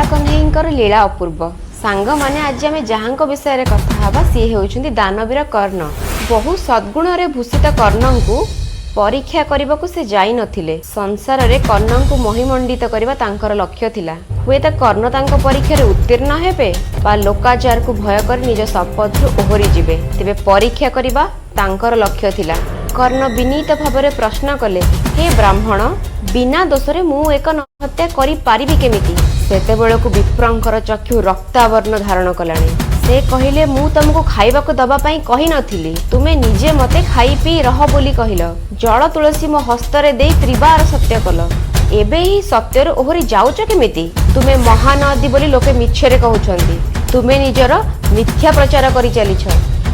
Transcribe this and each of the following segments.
ଲୀଳା କହ୍ନେଇଙ୍କର ଲୀଳା ଅପୂର୍ବ। ସାଙ୍ଗମାନେ, ଆଜି ଆମେ ଯାହାଙ୍କ ବିଷୟରେ କଥା ହେବା, ସିଏ ହେଉଛନ୍ତି ଦାନବୀର କର୍ଣ୍ଣ। ବହୁ ସଦ୍ଗୁଣରେ ଭୂଷିତ କର୍ଣ୍ଣଙ୍କୁ ପରୀକ୍ଷା କରିବାକୁ ସେ ଯାଇନଥିଲେ। ସଂସାରରେ କର୍ଣ୍ଣଙ୍କୁ ମହିମଣ୍ଡିତ କରିବା ତାଙ୍କର ଲକ୍ଷ୍ୟ ଥିଲା। ହୁଏତ କର୍ଣ୍ଣ ତାଙ୍କ ପରୀକ୍ଷାରେ ଉତ୍ତୀର୍ଣ୍ଣ ହେବେ ବା ଲୋକାଚାରକୁ ଭୟ କରି ନିଜ ଶପଥରୁ ଓହରି ଯିବେ। ତେବେ ପରୀକ୍ଷା କରିବା ତାଙ୍କର ଲକ୍ଷ୍ୟ ଥିଲା। କର୍ଣ୍ଣ ବିନୀତ ଭାବରେ ପ୍ରଶ୍ନ କଲେ, "ହେ ବ୍ରାହ୍ମଣ, ବିନା ଦୋଷରେ ମୁଁ ଏକ ହତ୍ୟା କରିପାରିବି କେମିତି?" ସେତେବେଳକୁ ବିପ୍ରଙ୍କର ଚକ୍ଷୁ ରକ୍ତାବର୍ଣ୍ଣ ଧାରଣ କଲାଣି। ସେ କହିଲେ, "ମୁଁ ତମକୁ ଖାଇବାକୁ ଦବା ପାଇଁ କହିନଥିଲି। ତୁମେ ନିଜେ ମତେ ଖାଇ ପିଇ ରହ ବୋଲି କହିଲ। ଜଳ ତୁଳସୀ ମୋ ହସ୍ତରେ ଦେଇ ତ୍ରିବାର ସତ୍ୟ କଲ। ଏବେ ଏହି ସତ୍ୟରୁ ଓହରି ଯାଉଛ କେମିତି? ତୁମେ ମହାନଦୀ ବୋଲି ଲୋକେ ମିଛରେ କହୁଛନ୍ତି। ତୁମେ ନିଜର ମିଥ୍ୟା ପ୍ରଚାର କରି ଚାଲିଛ।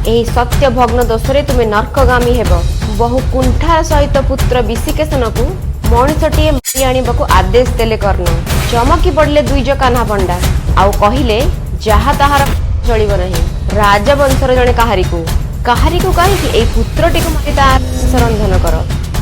ଏହି ସତ୍ୟ ଭଗ୍ନ ଦୋଷରେ ତୁମେ ନର୍କଗାମୀ ହେବ।" ବହୁ କୁଣ୍ଠାର ସହିତ ପୁତ୍ର ବିଶିକେଶନକୁ ମଣିଷଟିଏ ମାରି ଆଣିବାକୁ ଆଦେଶ ଦେଲେ କର୍ଣ୍ଣ। ଚମକି ପଡ଼ିଲେ ଦ୍ୱିଜ କାହ୍ନା ପଣ୍ଡା ଆଉ କହିଲେ, "ଯାହା ତାହାର ଚଳିବ ନାହିଁ। ରାଜବଂଶର ଜଣେ କାହାରିକୁ, କାହାରିକୁ କାହିଁକି, ଏଇ ପୁତ୍ରଟିକୁ ମାରି ତା ରନ୍ଧନ କର।"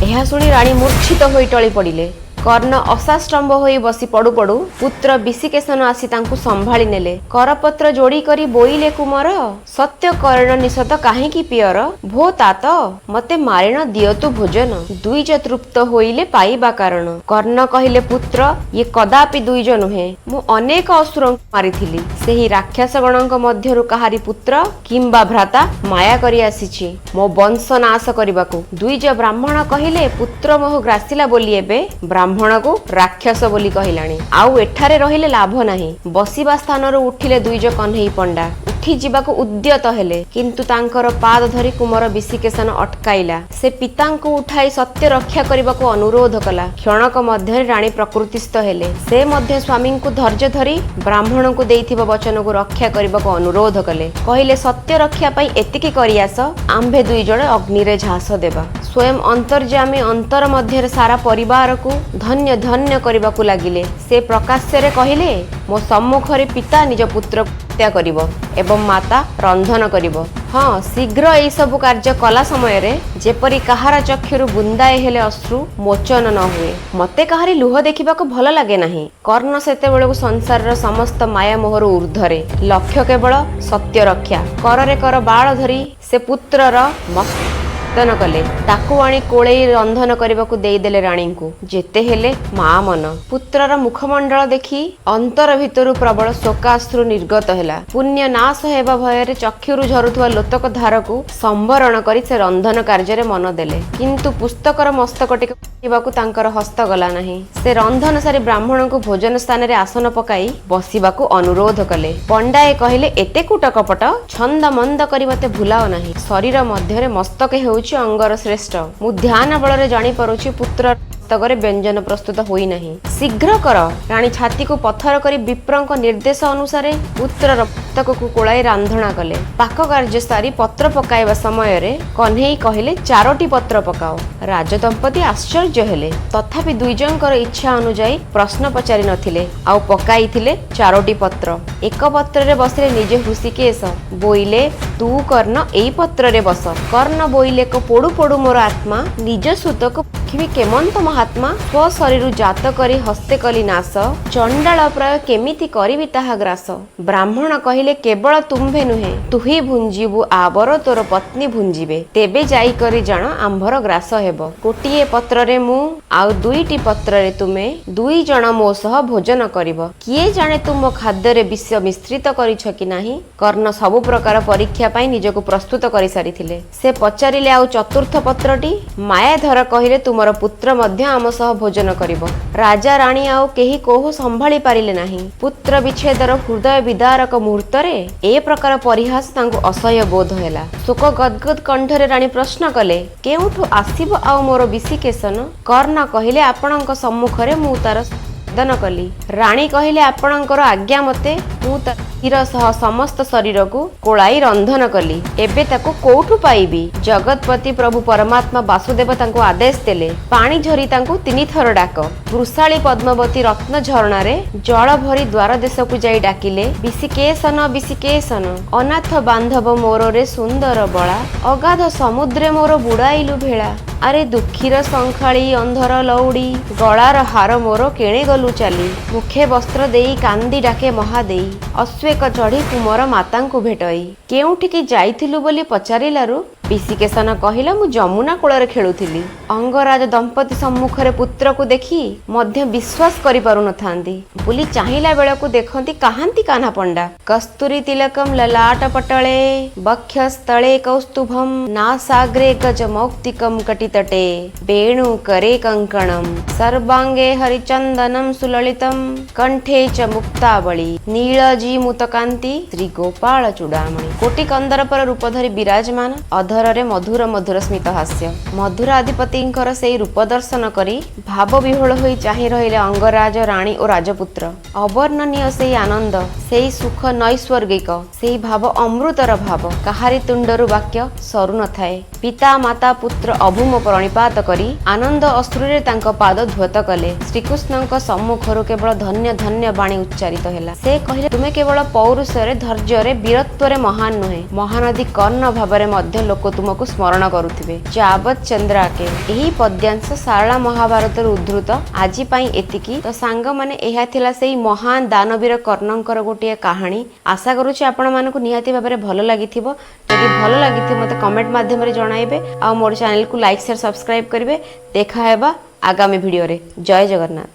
ଏହା ଶୁଣି ରାଣୀ ମୂର୍ଚ୍ଛିତ ହୋଇ ଟଳି ପଡ଼ିଲେ। କର୍ଣ୍ଣ ଅସାଷ୍ଟମ୍ବ ହୋଇ ବସି ପଡୁ ପଡୁ ପୁତ୍ର ବିଶିକେଶନ ଆସି ତାଙ୍କୁ ସମ୍ଭାଳି ନେଲେ। କରପତ୍ର ଯୋଡ଼ି କରି ବୋଇଲେ, "କୁମର, ସତ୍ୟ କରଣ ନିଷଦ କାହିଁକି ପିଅର? ଭୋ ତାତ, ମତେ ମାରିଣ ଦିଅ ତୁ ଭୋଜନ। ଦ୍ୱିଜ ତୃପ୍ତ ହୋଇଲେ ପାଇବା କାରଣ।" କର୍ଣ୍ଣ କହିଲେ, "ପୁତ୍ର, ଇଏ କଦାପି ଦ୍ୱିଜ ନୁହେଁ। ମୁଁ ଅନେକ ଅସୁରଙ୍କୁ ମାରିଥିଲି। ସେହି ରାକ୍ଷସଗଣଙ୍କ ମଧ୍ୟରୁ କାହାରି ପୁତ୍ର କିମ୍ବା ଭ୍ରାତା ମାୟା କରି ଆସିଛି ମୋ ବଂଶ ନାଶ କରିବାକୁ।" ଦ୍ୱିଜ ବ୍ରାହ୍ମଣ କହିଲେ, "ପୁତ୍ର ମୋହ ଗ୍ରାସିଲା ବୋଲି ଏବେ ବ୍ରାହ୍ମଣକୁ ରାକ୍ଷସ ବୋଲି କହିଲାଣି। ଆଉ ଏଠାରେ ରହିଲେ ଲାଭ ନାହିଁ।" ବସିବା ସ୍ଥାନରୁ ଉଠିଲେ ଦ୍ୱିଜ କହ୍ନେଇ ପଣ୍ଡା। ଉଠି ଯିବାକୁ ଉଦ୍ୟତ ହେଲେ, କିନ୍ତୁ ତାଙ୍କର ପାଦ ଧରି କୁମର ବିଶିକେଶନ ଅଟକାଇଲା। ସେ ପିତାଙ୍କୁ ଉଠାଇ ସତ୍ୟ ରକ୍ଷା କରିବାକୁ ଅନୁରୋଧ କଲା। କ୍ଷଣକ ମଧ୍ୟରେ ରାଣୀ ପ୍ରକୃତିସ୍ଥ ହେଲେ। ସେ ମଧ୍ୟ ସ୍ୱାମୀଙ୍କୁ ଧୈର୍ଯ୍ୟ ଧରି ବ୍ରାହ୍ମଣଙ୍କୁ ଦେଇଥିବା ବଚନକୁ ରକ୍ଷା କରିବାକୁ ଅନୁରୋଧ କଲେ। କହିଲେ, "ସତ୍ୟ ରକ୍ଷା ପାଇଁ ଏତିକି କରିଆସ, ଆମ୍ଭେ ଦୁଇ ଜଣ ଅଗ୍ନିରେ ଝାସ ଦେବା।" ସ୍ୱୟଂ ଅନ୍ତର୍ଯାମୀ ଅନ୍ତର ମଧ୍ୟରେ ସାରା ପରିବାରକୁ ଧନ୍ୟ ଧନ୍ୟ କରିବାକୁ ଲାଗିଲେ। ସେ ପ୍ରକାଶ୍ୟରେ କହିଲେ, "ମୋ ସମ୍ମୁଖରେ ପିତା ନିଜ ପୁତ୍ରକୁ ହତ୍ୟା କରିବ ଏବଂ ମାତା ରନ୍ଧନ କରିବ। ହଁ, ଶୀଘ୍ର ଏହିସବୁ କାର୍ଯ୍ୟ କଲା ସମୟରେ ଯେପରି କାହାର ଚକ୍ଷୁରୁ ବୁନ୍ଦାଏ ହେଲେ ଅଶ୍ରୁ ମୋଚନ ନ ହୁଏ। ମତେ କାହାରି ଲୁହ ଦେଖିବାକୁ ଭଲ ଲାଗେ ନାହିଁ।" କର୍ଣ୍ଣ ସେତେବେଳକୁ ସଂସାରର ସମସ୍ତ ମାୟା ମୋହରୁ ଊର୍ଦ୍ଧ୍ୱରେ। ଲକ୍ଷ୍ୟ କେବଳ ସତ୍ୟ ରକ୍ଷା। କରରେ କର ବାଳ ଧରି ସେ ପୁତ୍ରର ମର୍ଦନ କଲେ। ତାକୁ ଆଣି କୋଳେଇ ରନ୍ଧନ କରିବାକୁ ଦେଇଦେଲେ ରାଣୀଙ୍କୁ। ଯେତେ ହେଲେ ମା ମନ। ପୁତ୍ରର ମୁଖମଣ୍ଡଳ ଦେଖି ଅନ୍ତର ଭିତରୁ ପ୍ରବଳ ଶୋକାଶ୍ରୁ ନିର୍ଗତ ହେଲା। ପୁଣ୍ୟ ନାଶ ହେବା ଭୟରେ ଚକ୍ଷୁରୁ ଝରୁଥିବା ଲୋତକ ଧାରକୁ ସମ୍ବରଣ କରି ସେ ରନ୍ଧନ କାର୍ଯ୍ୟରେ ମନ ଦେଲେ। କିନ୍ତୁ ପୁସ୍ତକର ମସ୍ତକଟିକୁ କାଟିବାକୁ ତାଙ୍କର ହସ୍ତ ଗଲା ନାହିଁ। ସେ ରନ୍ଧନ ସାରି ବ୍ରାହ୍ମଣଙ୍କୁ ଭୋଜନ ସ୍ଥାନରେ ଆସନ ପକାଇ ବସିବାକୁ ଅନୁରୋଧ କଲେ। ପଣ୍ଡାଏ କହିଲେ, "ଏତେ କୂଟ କପଟ, ଛନ୍ଦ ମନ୍ଦ କରି ମତେ ଭୁଲାଅ ନାହିଁ। ଶରୀର ମଧ୍ୟରେ ମସ୍ତକ ହେଉଛି ଅଙ୍ଗର ଶ୍ରେଷ୍ଠ। ମୁଁ ଧ୍ୟାନ ବଳରେ ଜାଣିପାରୁଛି, ପୁତ୍ର ମସ୍ତକରେ ବ୍ୟଞ୍ଜନ ପ୍ରସ୍ତୁତ ହୋଇନାହିଁ। ଶୀଘ୍ର କର।" ରାଣୀ ଛାତିକୁ ପଥର କରି ବିପ୍ରଙ୍କ ନିର୍ଦ୍ଦେଶ ଅନୁସାରେ ପୁତ୍ରର ମସ୍ତକକୁ କୋଳାଇ ରାନ୍ଧଣା କଲେ। ପାକ କାର୍ଯ୍ୟ ସାରି ପତ୍ର ପକାଇବା ସମୟରେ କହ୍ନେଇ କହିଲେ, "ଚାରୋଟି ପତ୍ର ପକାଅ।" ରାଜଦମ୍ପତି ଆଶ୍ଚର୍ଯ୍ୟ ହେଲେ। ତଥାପି ଦୁଇଜଣଙ୍କର ଇଚ୍ଛା ଅନୁଯାୟୀ ପ୍ରଶ୍ନ ପଚାରି ନଥିଲେ ଆଉ ପକାଇଥିଲେ ଚାରୋଟି ପତ୍ର। ଏକ ପତ୍ରରେ ବସିଲେ ନିଜେ ହୃଷିକେଶ। ବୋଇଲେ, "ତୁ କର୍ଣ୍ଣ ଏଇ ପତ୍ରରେ ବସ।" କର୍ଣ୍ଣ ବୋଇଲେ, "ଏକ ପୋଡୁ ପୋଡୁ ମୋର ଆତ୍ମା, ନିଜ ସୁତକୁ ରଖିବି କେମନ୍ତ ମହାତ୍ମା? ସ୍ୱଶରୀରୁ ଜାତ କରି ହସ୍ତେ କଲି ନାଶ, ଚଣ୍ଡାଳ ପ୍ରାୟ କେମିତି କରିବି ତାହା ଗ୍ରାସ?" ବ୍ରାହ୍ମଣ କହିଲେ, "କେବଳ ତୁମ୍ଭେ ନୁହେଁ, ତୁହି ଭୁଞ୍ଜିବୁ, ଆବର ତୋର ପତ୍ନୀ ଭୁଞ୍ଜିବେ। ତେବେ ଯାଇକରି ଜାଣ ଆମ୍ଭର ଗ୍ରାସ ହେବ। ଗୋଟିଏ ପତ୍ରରେ ମୁଁ ଆଉ ଦୁଇଟି ପତ୍ରରେ ତୁମେ ଦୁଇ ଜଣ ମୋ ସହ ଭୋଜନ କରିବ। କିଏ ଜାଣେ ତୁମ ଖାଦ୍ୟରେ ବିଷ ମିଶ୍ରିତ କରିଛ କି ନାହିଁ?" କର୍ଣ୍ଣ ସବୁ ପ୍ରକାର ପରୀକ୍ଷା ପାଇଁ ନିଜକୁ ପ୍ରସ୍ତୁତ କରିସାରିଥିଲେ। ସେ ପଚାରିଲେ, "ଆଉ ଚତୁର୍ଥ ପତ୍ରଟି?" ମାୟାଧର କହିଲେ, "ତୁମର ପୁତ୍ର ମଧ୍ୟ ଆମ ସହ ଭୋଜନ କରିବ।" ରାଜା ରାଣୀ ଆଉ କେହି କୋହ ସମ୍ଭାଳି ପାରିଲେ ନାହିଁ। ପୁତ୍ର ବିଚ୍ଛେଦର ହୃଦୟ ବିଦାରକ ମୁହୂର୍ତ୍ତରେ ଏ ପ୍ରକାର ପରିହାସ ତାଙ୍କୁ ଅସହ୍ୟ ବୋଧ ହେଲା। ଶୋକ ଗଦଗଦ କଣ୍ଠରେ ରାଣୀ ପ୍ରଶ୍ନ କଲେ, "କେଉଁଠୁ ଆସିବ ଆଉ ମୋର ବିଶିକେଶନ?" କର୍ଣ୍ଣ କହିଲେ, "ଆପଣଙ୍କ ସମ୍ମୁଖରେ ମୁଁ ତାର ଛେଦନ କଲି।" ରାଣୀ କହିଲେ, "ଆପଣଙ୍କର ଆଜ୍ଞା ମତେ ମୁଁ ତା କ୍ଷୀର ସହ ସମସ୍ତ ଶରୀରକୁ କୋଳାଇ ରନ୍ଧନ କଲି। ଏବେ ତାକୁ କୋଉଠୁ ପାଇବି? ଜଗତପତି ପ୍ରଭୁ ପରମାତ୍ମା ବାସୁଦେବ ତାଙ୍କୁ ଆଦେଶ ଦେଲେ, ପାଣି ଝରି ତାଙ୍କୁ ତିନିଥର ଡାକ। ବୃଷାଳୀ ପଦ୍ମବତୀ ରତ୍ନ ଝରଣାରେ ଜଳ ଭରି ଦ୍ୱାର ଦେଶକୁ ଯାଇ ଡାକିଲେ, ବିଶିକେଶନ ବିଶିକେଶନ, ଅନାଥ ବାନ୍ଧବ ମୋରରେ ସୁନ୍ଦର ବଳା, ଅଗାଧ ସମୁଦ୍ରେ ମୋର ବୁଡ଼ାଇଲୁ ଭେଳା। ଆରେ ଦୁଃଖୀର ଶଙ୍ଖାଳି ଅନ୍ଧର ଲଉଡ଼ି, ଗଳାର ହାର ମୋର କେଣେ ଗଲୁ ଚାଲି। ମୁଖେ ବସ୍ତ୍ର ଦେଇ କାନ୍ଦି ଡାକେ ମହାଦେଇ, ଅଶ୍ୱେକ ଚଢ଼ି କୁମର ମାତାଙ୍କୁ ଭେଟଇ। କେଉଁଠିକି ଯାଇଥିଲୁ ବୋଲି ପଚାରିଲାରୁ ବିଶିକେଶନ କହିଲା, ମୁଁ ଯମୁନା କୂଳରେ ଖେଳୁଥିଲି। ଅଙ୍ଗରାଜ ଦମ୍ପତି ସମ୍ମୁଖରେ ପୁତ୍ରକୁ ଦେଖି ମଧ୍ୟ ବିଶ୍ୱାସ କରିପାରୁନଥାନ୍ତି। ବୋଲି ଚାହିଁଲା ବେଳକୁ ଦେଖନ୍ତି କାହାନ୍ତି କାହ୍ନା ପଣ୍ଡା। କସ୍ତୁରୀ ତିଲକମ୍ ଲଲାଟ ପଟଳେ, ବକ୍ଷସ୍ଥଳେ କୌସ୍ତୁଭମ୍, ନାସାଗ୍ରେ ଗଜ ମୌକ୍ତିକମ୍, କଟିତଟେ ବେଣୁ କରେ କଙ୍କଣମ୍, ସର୍ବାଙ୍ଗେ ହରିଚନ୍ଦନମ୍ ସୁଲଳିତମ୍, କଣ୍ଠେ ଚ ମୁକ୍ତାବଳୀ, ନୀଳଜୀମୂତକାନ୍ତି ଶ୍ରୀ ଗୋପାଳ ଚୂଡ଼ାମଣି। କୋଟି କନ୍ଦରପର ରୂପ ଧରି ବିରାଜମାନ, ଅଧରରେ ମଧୁର ମଧୁର ସ୍ମିତ ହାସ୍ୟ। ମଧୁରାଧିପତିଙ୍କର ସେଇ ରୂପ ଦର୍ଶନ କରି ଭାବ ବିହ୍ୱଳ ହୋଇ ଚାହିଁ ରହିଲେ ଅଙ୍ଗରାଜ, ରାଣୀ ଓ ରାଜପୁତ୍ର। ଅବର୍ଣ୍ଣନୀୟ ସେଇ ଆନନ୍ଦ, ସେଇ ସୁଖ ନୈସର୍ଗିକ, ସେଇ ଭାବ ଅମୃତର ଭାବ। କାହାରି ତୁଣ୍ଡରୁ ବାକ୍ୟ ସରୁ ନଥାଏ। ପିତା ମାତା ପୁତ୍ର ଅଭୂମ ପ୍ରଣିପାତ କରି ଆନନ୍ଦ ଅଶ୍ରୁରେ ତାଙ୍କ ପାଦ ଧୌତ କଲେ। ଶ୍ରୀକୃଷ୍ଣଙ୍କ ସମ୍ମୁଖରୁ କେବଳ ଧନ୍ୟ ଧନ୍ୟ ବାଣୀ ଉଚ୍ଚାରିତ ହେଲା। ସେ କହିଲେ, ତୁମେ କେବଳ ପୌରୁଷରେ, ଧୈର୍ଯ୍ୟରେ, ବୀରତ୍ୱରେ ମହାନ ନୁହେଁ, ମହାନଦୀ କର୍ଣ୍ଣ ଭାବରେ ମଧ୍ୟ ଲୋକ ତୁମକୁ ସ୍ମରଣ କରୁଥିବେ। ଯାବତ୍ ଚନ୍ଦ୍ରାକେ। ଏହି ପଦ୍ୟାଂଶ ସାରଳା ମହାଭାରତରୁ ଉଦ୍ଧୃତ। ଆଜି ପାଇଁ ଏତିକି। ତ ସାଙ୍ଗମାନେ, ଏହା ଥିଲା ସେଇ ମହାନ ଦାନବୀର କର୍ଣ୍ଣଙ୍କର ଗୋଟିଏ କାହାଣୀ। ଆଶା କରୁଛି ଆପଣମାନଙ୍କୁ ନିହାତି ଭାବରେ ଭଲ ଲାଗିଥିବ। ଯଦି ଭଲ ଲାଗିଥିବ, ମୋତେ କମେଣ୍ଟ ମାଧ୍ୟମରେ ଜଣାଇବେ ଆଉ ମୋର ଚ୍ୟାନେଲକୁ ଲାଇକ୍, ସେୟାର, ସବସ୍କ୍ରାଇବ୍ କରିବେ। ଦେଖା ହେବା ଆଗାମୀ ଭିଡ଼ିଓରେ। ଜୟ ଜଗନ୍ନାଥ।